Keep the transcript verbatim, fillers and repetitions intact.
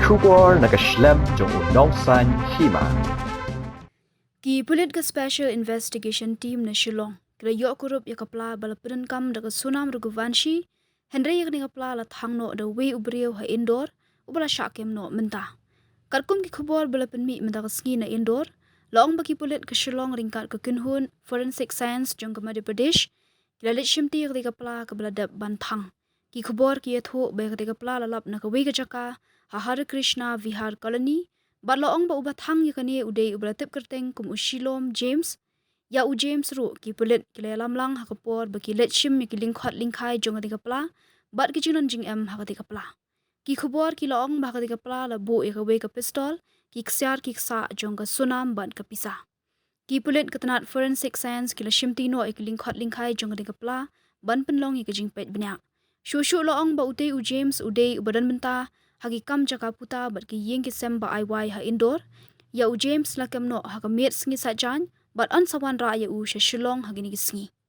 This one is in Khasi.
Khubor na ka shlem jong u nongsan hima. Ki pulit ka Special Investigation Team na Shillong ki la ïoh kurup ïa ka pla ba la pyndonkam da ka Sonam Raghuvanshi, hynrei ïa kane ka pla la thang noh da uwei u briew ha Indore uba la shah kem noh mynta. Katkum ki khubor ba la pynmih mynta ka sngi na Indore, la ong ba ki pulit ka Shillong ryngkat ka kynhun Forensic Science jong ka Madhya Pradesh ki la leit shimti ïa katei ka pla kaba la dep ban thang. Ki khubor ki ïathuh ba ïa katei ka pla la lap na kawei ka jaka ha Hare Krishna Vihar Colony, bad la ong ba uba thang ïa kane u dei uba la tip kyrteng kum u Shilom James. Ïa u James ruh ki pulit ki la ïalam lang ha ka por ba ki leit shim ïa ki lyngkhot lyngkhai jong katei ka pla bad ki jinglong jingem ha katei ka pla. Ki khubor ki la ong ba ha katei ka pla la buh ïa kawei ka pistol, ki ksiar ki ksah jong ka Sonam bad ka pisa. Ki pulit ka tnat Forensic Science ki la shimti noh ïa ki lyngkhot lyngkhai jong katei ka pla ban pynlong ïa ka jingpeit bniah. Shuh shuh la ong ba utei u James u dei uba don bynta ha ki kam jaka puta bad ki ïing ki sem ba ai wai ha Indore. Ïa u James la kem noh ha ka miet sngi Saitjaiñ bad yn sa wanrah ïa u sha Shillong ha kine ki sngi.